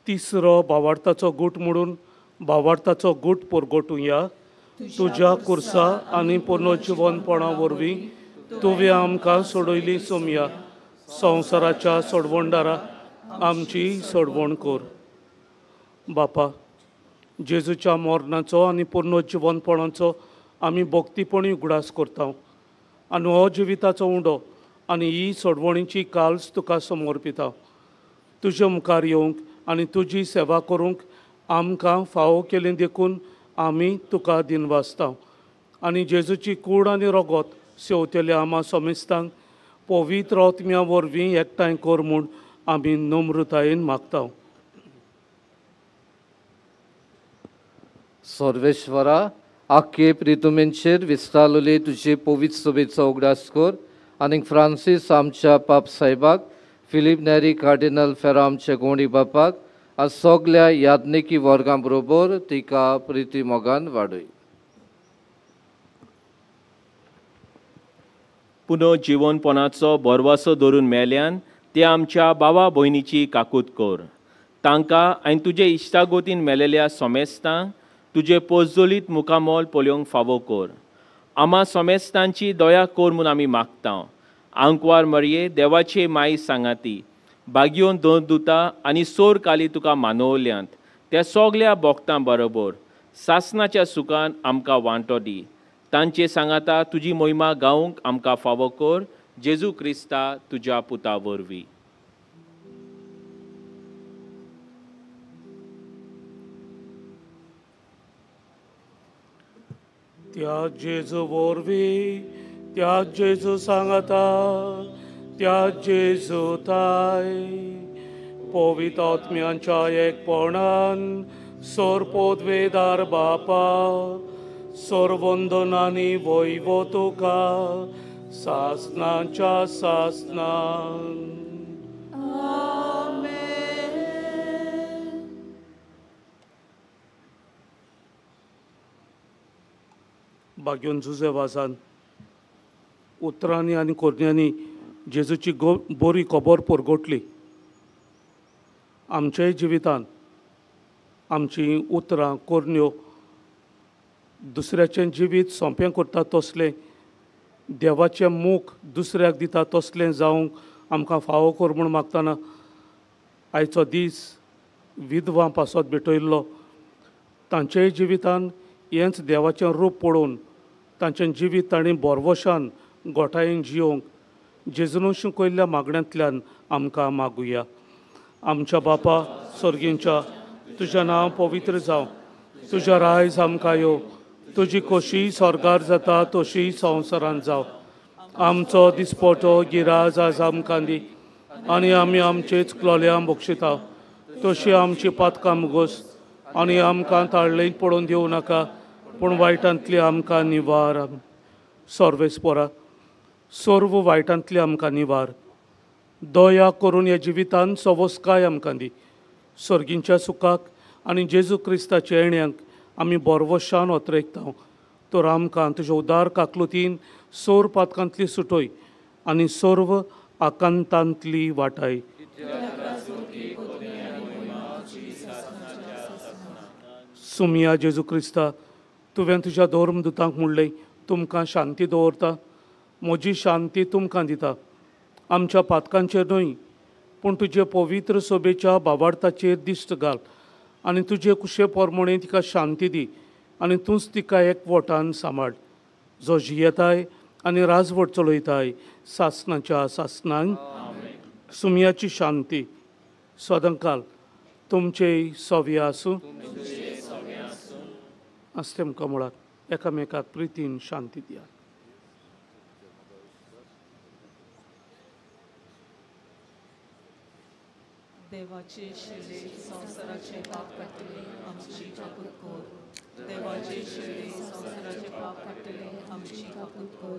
तिसरो भावार्थाचो गूट म्हणून भावार्थाचो गूट परगटुया. तुज्या कुर्सा आनी पुनर्जिवनपणा वरवीं तुवें आमकां सोडयली सोमया, संवसाराच्या सोडवणदारा आमची सोडवण कर. बापा, जेजूच्या मरणाचो आनी पुनर्जिवनपणाचो आमी भक्तीपणी उगडास करता आनी हो जिविताचो उंडो आनी ही सोडवणीची काल्स तुका समर्पिता. तुजे मुखार येवंक आनी तुजी सेवा करूंक आमकां फावो केली देखून आमी तुका दिनवासता आनी जेजूची कूड आनी रगत सेवतल्या आमा समेस्तांक पवित्र आत्म्या वरवीं एकठांय कर म्हूण आमी नम्रतायेन मागता. सर्वेश्वरा, आख्खे प्रितुमेंचेर विस्तारलेली तुजे पवित्र सभेचो उगडास कर आनी फ्रांसीस आमच्या पाप साहेबाक, फिलीप नेरी कार्डिनल फेरा आमच्या गोंडी बापाक आनी सगल्या याज्ञिकी वर्गां बरोबर तिका प्रिती मोगान वाडय. पुनः जिवनपणाचो भरवासो धरून मेल्यान ते आमच्या बाबा भयणीची काकूत कर. तांकां आनी तुजे इश्टागोतीन मेलेल्या सोमेस्तांक तुजे पोजोलीत मुखामोल पळोवंक फावो कर. आमा सोमेस्तांची दया कर म्हूण आमी मागता. आंकवार मरये देवाचे माई सांगाती बागयोन दोन दुता आनी सोर काली तुका मानवल्यांत त्या सगल्या भक्तां बरोबर सासनाच्या सुखान आमकां वांटो दी. तांचे सांगाता तुजी मोहिमा गावंक आमकां फावो कर. जेजू क्रिस्ता तुज्या पुता वरवीं. त्या जेजू वरवीं, त्या जेजू सांगाता, त्या जेजू ताय पवित्र आत्म्यांच्या एकपणान सोरपोदवेदार बापा सोरवंदनानी वैवो तुका सासनाच्या सासनान. बाग्योन जुजे वाजान उतरांनी आनी कोरण्यांनी जेजूची बोरी खबर परगटली. आमच्याय जिवितान आमचीं उतरां कोरण्यो दुसऱ्याचें जिवीत सोंपें करता तसलें, देवाचें मुख दुसऱ्याक दिता तसलें जावंक आमकां फावो कर म्हूण मागतना आयचो दीस विधवां पासत भेटयल्लो. तांच्याय जिवितान हेंच देवाचें रूप पळोवन तांचें जिवीत तांणी बोरवशान गोठायेन जियोवंक जेजून शिकयल्ल्या मागण्यांतल्यान आमकां मागुया. आमच्या बापा सर्गींच्या, तुजें नांव पवित्र जावं, तुज्या रायज आमकां यो, तुजी खोशी स्वर्गार जाता तशी संवसारांत जावं. आमचो दिसपटो गिराज आज आमकां दी आनी आमी आमचेच क्लोल्यां बक्षिता तशी आमची पातकां मुगोस आनी आमकां ताळलेंत पडोवन दिवं नाका, पूण वायटांतली आमकां निवार. सर्वेस्पोरा सर्व वायटांतली आमकां निवार. दया करून ह्या जिवितान सवस्काय आमकां दी. सर्गींच्या सुखाक आनी जेजू क्रिस्ताच्या येण्याक आमी बोरवशान ओतरेकता. तर आमकां तुज्या उदार काकलुतीन सोर पातकांतली सुटोय आनी सर्व आकांतांतली वाटाय. सुमिया जेजू क्रिस्ता, तुवें तुज्या धर्मदुतांक म्हणलें, तुमकां शांती दवरता, म्हजी शांती तुमकां दिता. आमच्या पातकांचेर न्हय पूण तुजे पवित्र सोबेच्या बाबार्थाचेर दिश्ट घाल आनी तुजे कुशे पोरमोणे तिका शांती दी आनी तूंच तिका एकवटान सांबाळ, जो जियेताय आनी राजवट चलयताय सासनाच्या सासनांक. सुमयाची शांती सदांकाल तुमचेय सव्य आसूं. आसतेम कमळात एकामेकाक प्रितीन शांती दियात. देवाचे शिले संवसाराचे पाप काडटले आमची काकूत कर. देवाचे शिले संवसाराचे पाप काडटले आमची काकूत कर.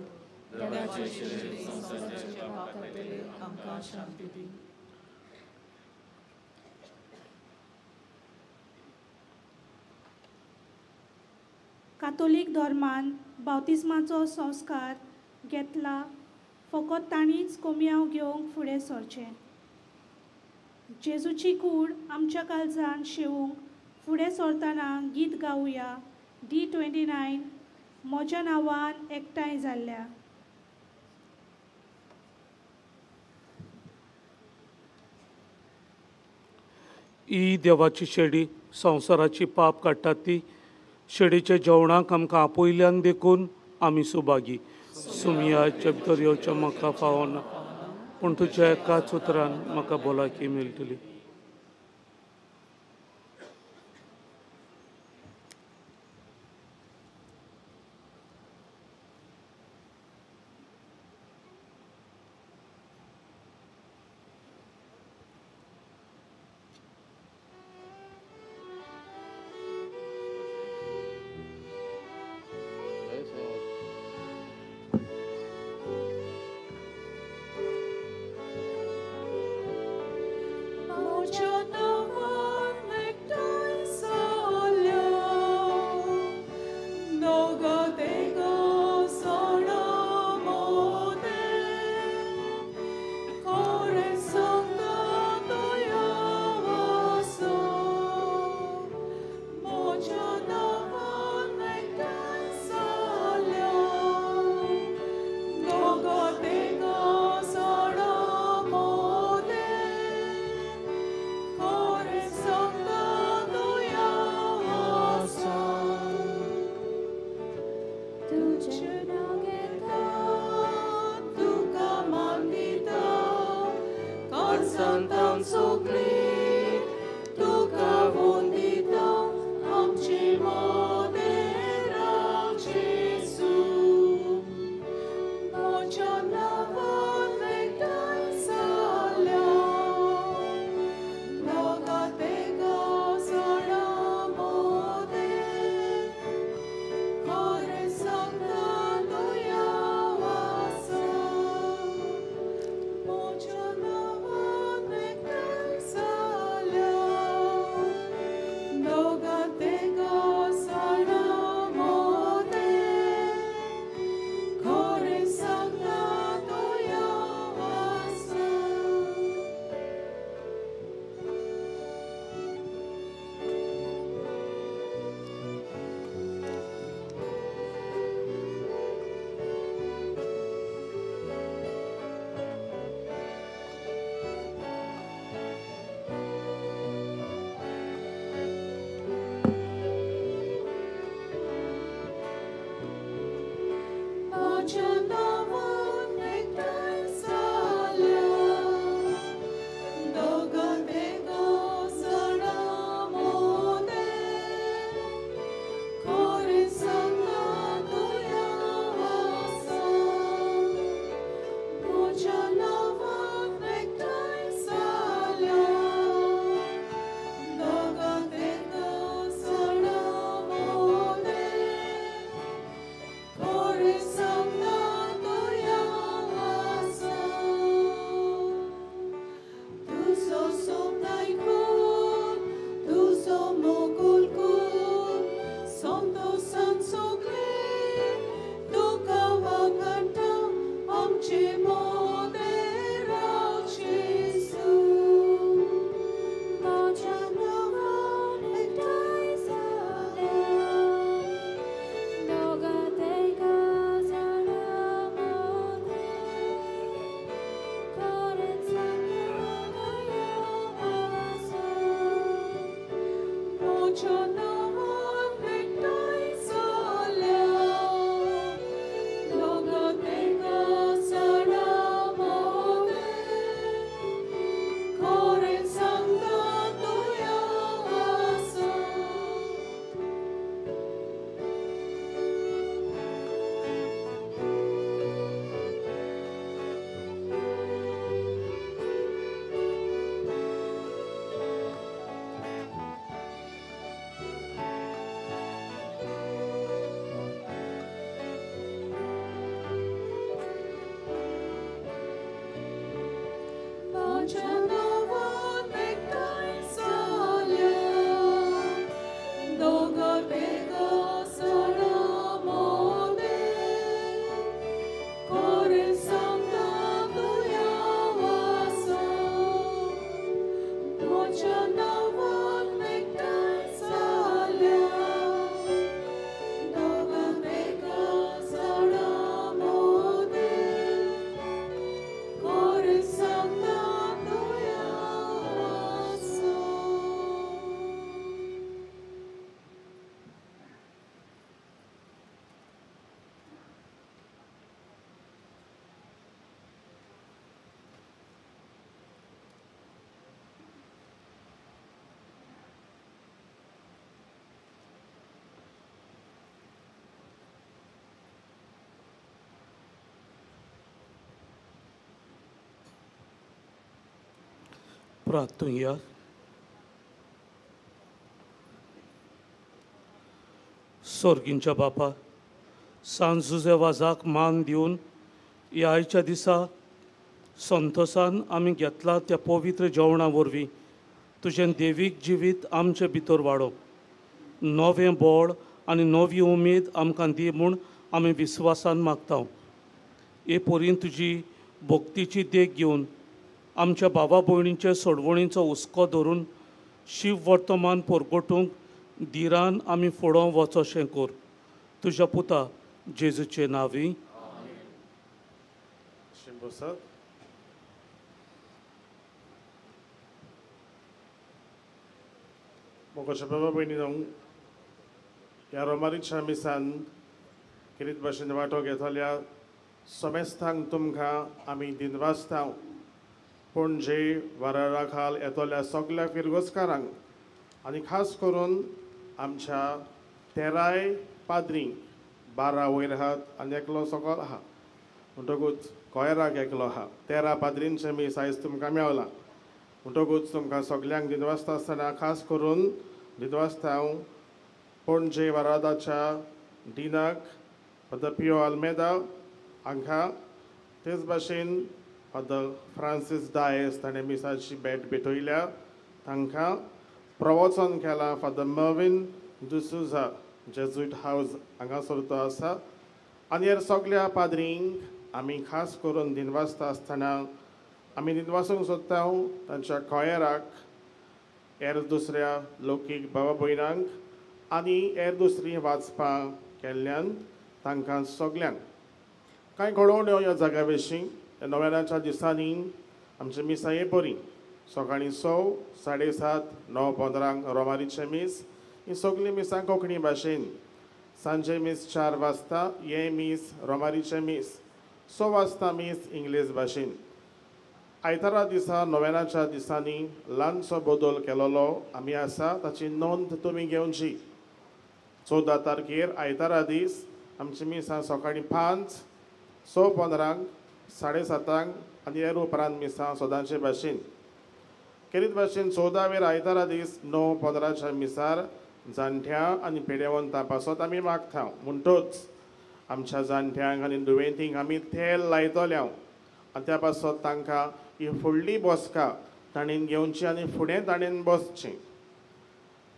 देवाचे शिले संवसाराचे पाप काडटले आमकां शांती दी. कातोलीक धर्मान बाप्तिस्माचो संस्कार घेतला फकत तांणीच कोमयांव घेवंक फुडें सरचें. जेजूची कूड आमच्या काळजान शेवूंक फुडें सरतना गीत गावया D29 म्हज्या नांवान एकठांय जाल्ल्या. ही देवाची शेडी संवसाराची पाप काडटात ती शेडीच्या जेवणाक आमकां आपयल्यान देखून आमी सुभागी. सुमयाच्या भितर येवचें म्हाका फावना, पूण तुज्या एकाच उतरान म्हाका भलायकी मेळटली. प्रार्थुया. सोर्गींच्या बापा, सांत जुझे वाजाक मान दिवन ह्या आयच्या दिसा संतोसान आमी घेतला त्या पवित्र जेवणा वरवीं तुजें देवीक जिवीत आमचे भितर वाडोवप, नवें बळ आनी नवी उमेद आमकां दी म्हूण आमी विस्वासान मागता. हे परीन तुजी भक्तीची देख घेवन आमच्या बाबा भयणीचे सोडवणीचो हुस्को धरून शिव वर्तमान परगटूंक धिरान आमी फुडो वचोशें कर. तुज्या पुता जेजूचे नांवी. मोगाच्या बाबा भयणीनो, ह्या रोमारीच्या मिसान खेरीत भाशेन वांटो घेतल्या समेस्तांक तुमकां आमी दिनवासता. पणजे वरारा खाल येतल्या सगल्या फिरगोजकारांक आनी खास करून आमच्या 13 पाद्रींक, 12 वयर आहात आनी एकलो सकल आहा, म्हणटकूच कोयराक एकलो आहा. 13 पाद्रींचें मीस आयज तुमकां मेवलां. म्हणटकूच तुमकां सगल्यांक दिनवासता आसतना खास करून दिनवासता हांव पणजे वरादाच्या डिनाक फादर पियो आल्मेदा हांकां, तेच भाशेन फादर फ्रांसीस डायस ताणें मिसाची भेट भेटयल्या तांकां, प्रवचन केलां father Mervyn D'Souza Jesuit house हांगासर तो आसा. आनी ह्या सगल्या पाद्रींक आमी खास करून दिनवासता आसतना आमी दिनवासूंक सोदता तांच्या कोयराक, हेर दुसऱ्या लौकीक बाबा भयणांक आनी हेर दुसरीं वाचपां केल्ल्यान तांकां सगल्यांक. कांय घडोवण्यो ह्या जाग्या विशीं नव्याच्या दिसांनी आमचे मिसां हे बरी सकाळीं 6, 7:30, 9:15 रोमारीचें मीस, ही सगळीं मिसां कोंकणी भाशेन. सांजे मीस 4 वाजता, हें मीस रोमारीचें मीस 6 वाजता मीस इंग्लीश भाशेन. आयतारा दिसा नव्याच्या दिसांनी ल्हानसो बदल केलोलो आमी आसा, ताची नोंद तुमी घेवची. 14 तारखेर आयतारा दीस आमची मिसां सकाळीं 5, 6:15, 7:30 आनी हेर उपरांत मिसां सदांचे भाशेन. खेरीत भाशेन 14वेर आयतारा दीस 9:15 मिसार जाणट्यां आनी पेडेवंतां पासत आमी मागता. म्हणटूच आमच्या जाणट्यांक आनी दुयेंतींक आमी तेल लायतले आनी त्या पासत तांकां ही फुडली बसका ताणेन घेवची आनी फुडें ताणेन बसची.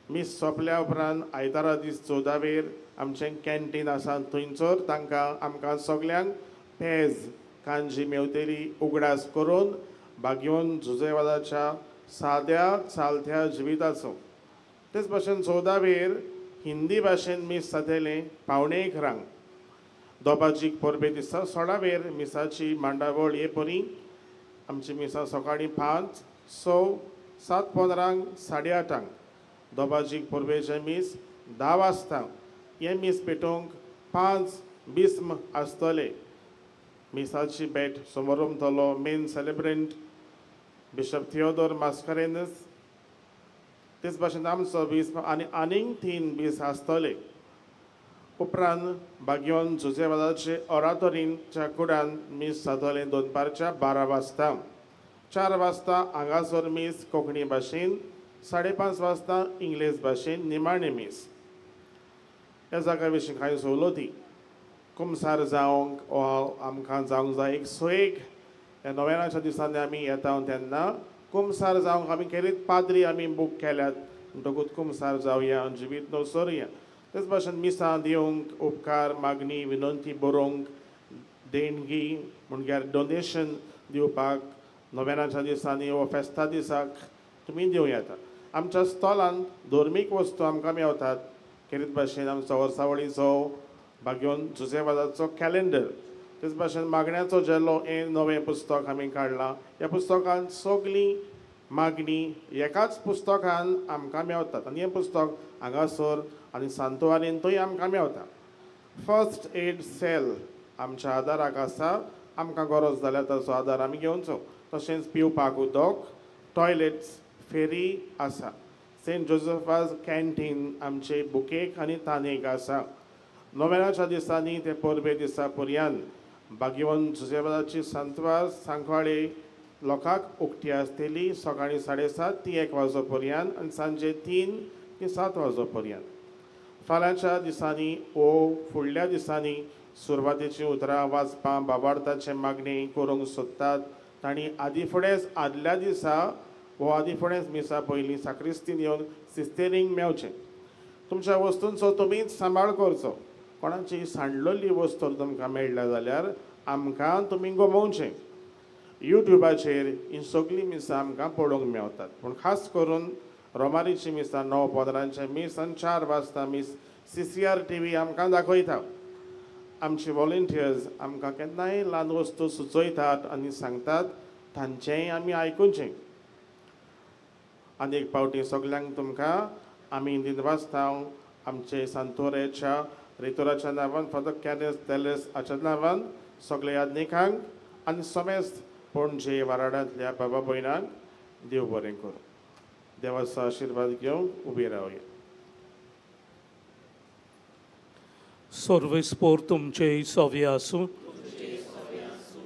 मीस सोंपल्या उपरांत आयतारा दीस 14वेर आमचें कॅन्टीन आसा, थंयसर तांकां आमकां सगल्यांक पेज कांजी मेवतेली उगडास करून बागयोन जुजेवादाच्या साद्या चालत्या जिविताचो. तेच भाशेन 14वेर हिंदी भाशेन मीस जातलें 10:45. दोबाजीक परबे दिसा 16वेर मिसाची मांडावळ हे परी आमची मिसां सकाळीं 5, 6, 7:15, 8:30. दोबाजीक परबेचें मीस 10 वाजता. हें मीस पेटोवंक 5:20 आसतलें. मिसाची भेट समोरमतलो main celebrant bishop Theodore Mascarenhas. तेच भाशेन आमचो बीस आनी आनीक 3 बीस आसतले. उपरांत बागयोन जुजेवादाचे ऑरातोरींच्या कुडान मीस जातलें दनपारच्या 12 वाजता. 4 वाजता हांगासर मीस कोंकणी भाशेन, 5:30 वाजता इंग्लीश भाशेन निमाणें मीस. ह्या जाग्या विशीं कांय सवलती कुमसार जावंक वा आमकां जावंक जाय एक सोयेक ह्या नोवेनाच्या दिसांनी आमी येता तेन्ना कुमसार जावंक आमी खेरीत पाद्री आमी बूक केल्यात म्हणटकूच कुमसार जावया जिवीत न्हू सोरया. तेच भाशेन मिसां दिवंक उपकार मागणी विनंती बरोवंक देणगी म्हणल्यार डोनेशन दिवपाक नोवेनाच्या दिसांनी वा फेस्ता दिसाक तुमी दिवं येता. आमच्या स्टॉलांत धर्मीक वस्तू आमकां मेवतात. खेरीत भाशेन आमचो वर्सावळीचो भाग्योन जुजेवादाचो कॅलेंडर, तेच भाशेन मागण्याचो झेलो हें नवें पुस्तक आमी काडलां. ह्या पुस्तकांत सगळीं मागणी एकाच पुस्तकान आमकां मेवतात आनी हें पुस्तक हांगासर आनी सांतवारींतूय आमकां मेवता. फर्स्ट एड सेल आमच्या आदाराक आसा. आमकां गरज जाल्यार ताचो आदार आमी घेवचो. तशेंच पिवपाक उदक, टॉयलेट्स, फेरी आसा. सेंट जोजफाज कॅन्टीन आमचे बुकेक आनी तानेक आसा. नोवेनाच्या दिसांनी ते परबे दिसा पर्यंत भाग्यवंत जुजेवादाची सांतवार सांकवाळे लोकांक उक्ती आसतली सकाळीं 7:30 ते 1 वाजो पर्यंत आनी सांजे 3 ते 7 वाजो पर्यंत. फाल्यांच्या दिसांनी ओ फुडल्या दिसांनी सुरवातेचीं उतरां वाचपां बाबार्थाचें मागणें करूंक सोदतात तांणी आदी फुडेंच आदल्या दिसा वो आदी फुडेंच मिसा पयलीं साक्रिस्तीन येवन सिस्तेरींक मेवचें. तुमच्या वस्तूंचो तुमीच सांबाळ करचो. कोणाची सांडलेली वस्तू तुमकां मेळ्ळ्या जाल्यार आमकां तुमी गमोवचें. युट्युबाचेर ही सगळीं मिसां आमकां पळोवंक मेवतात, पूण खास करून रोमारीची मिसां 9:15 मीस आनी 4 वाजता मीस CCR TV आमकां दाखयता. आमचे वॉलंटियर्स आमकां केन्नाय ल्हान वस्तू सुचयतात आनी सांगतात, तांचेंय आमी आयकुचें. आनी एक पावटी सगल्यांक तुमकां आमी दिनवासता आमचे सांतोरेच्या रेतोराच्या नांवान, फादर कॅनस तेलेस हाच्या नांवान सगल्या याज्ञिकांक आनी समेस्त पणजे वाराडांतल्या बाबा भयणांक देव बरें करूं. देवाचो आशिर्वाद घेवन उबी रावया. सर्वेस्पोर तुमचे सव्य आसूं.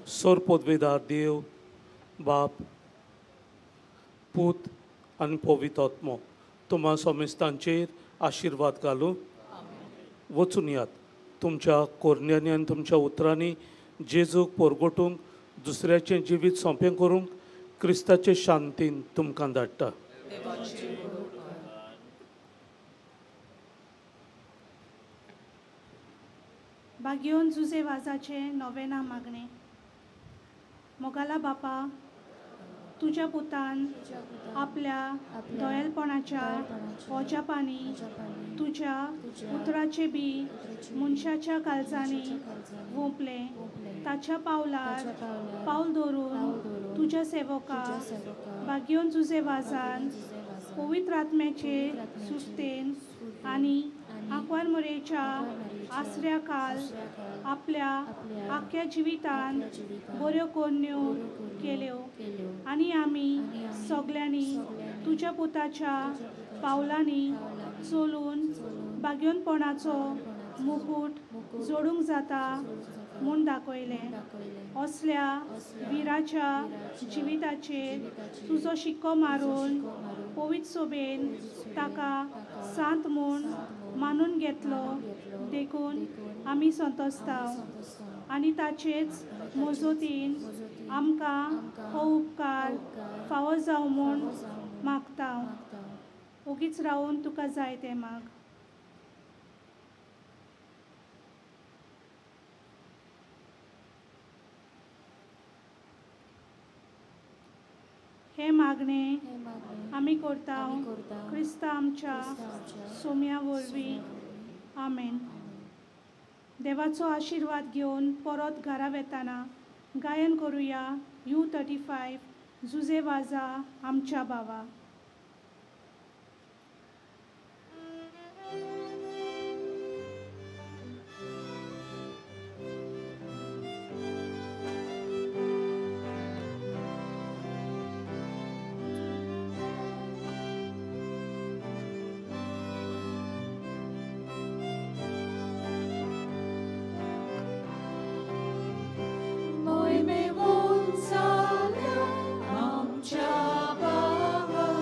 सोरपोदवेदार देव बाप पूत आनी पवित्र आत्मो तुमा समेस्तांचेर आशिर्वाद घालूं. वचून यात तुमच्या कोरण्यांनी आनी तुमच्या उतरांनी जेजूक पोरगोटूंक दुसऱ्याचें जिवीत सोंपें करूंक क्रिस्ताचे शांतीन तुमकां धाडटा. भाग्योन जुजे वाजाचें नोवेना मागणें. मोगाला बापा, तुज्या पुतान आपल्या दोयेलपणाच्या ओजापांनी तुज्या उतराचें बी मनशाच्या काळजांनी वोंपलें. ताच्या पावलार पावल दवरून तुज्या सेवका भाग्योन जुजे वाजान पवित्र आत्म्याचे सुस्तेन आनी आंकवार मोरेच्या आसऱ्या काल आपल्या आख्या जिवितान बऱ्यो कोरण्यो केल्यो आनी आमी सगल्यांनी तुज्या पुताच्या पावलांनी चलून भाग्योनपणाचो मुकूट जोडूंक जाता म्हूण दाखयलें. असल्या विराच्या जिविताचेर तुजो शिक्को मारून पवित्र सोबेन ताका सांत म्हूण मानून घेतलो देखून आमी संतोस्ताव आनी ताचेच मजतीन आमकां हो उपकार फावो जावं म्हूण मागता. ओगीच रावून तुका जाय तें माग. हे मागणे आमी करता क्रिस्ता आमच्या सोम्या वरवीं. आमेन. देवाचो आशिर्वाद घेवन परत घरा वेताना गायन करुया U35 जुजे वाजा आमच्या बाबा. Moi me vonzala, amcha baba.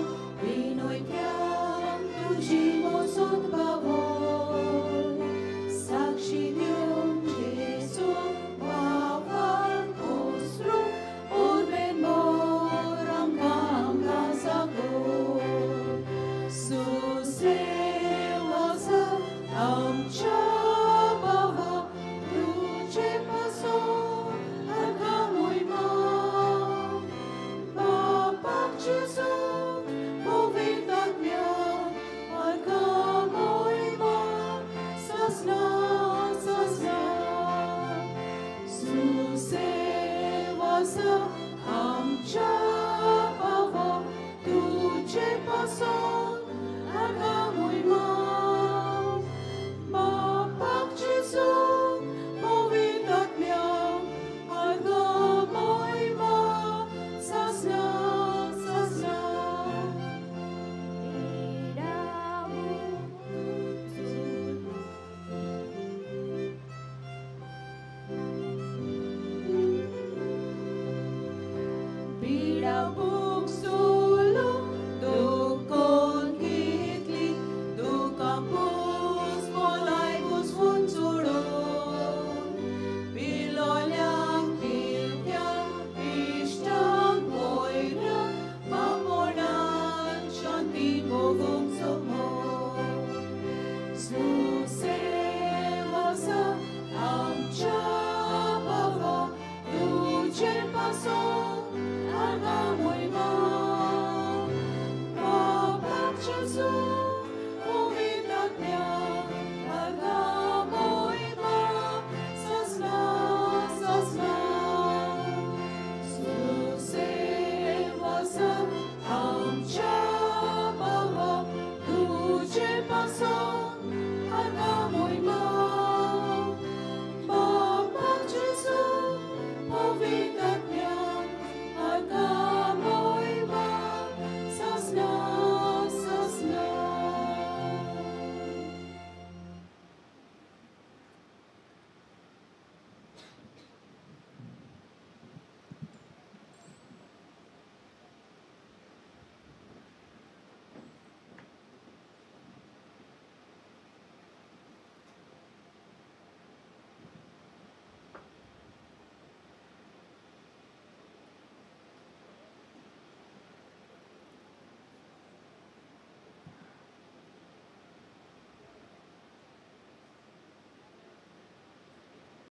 पिडा.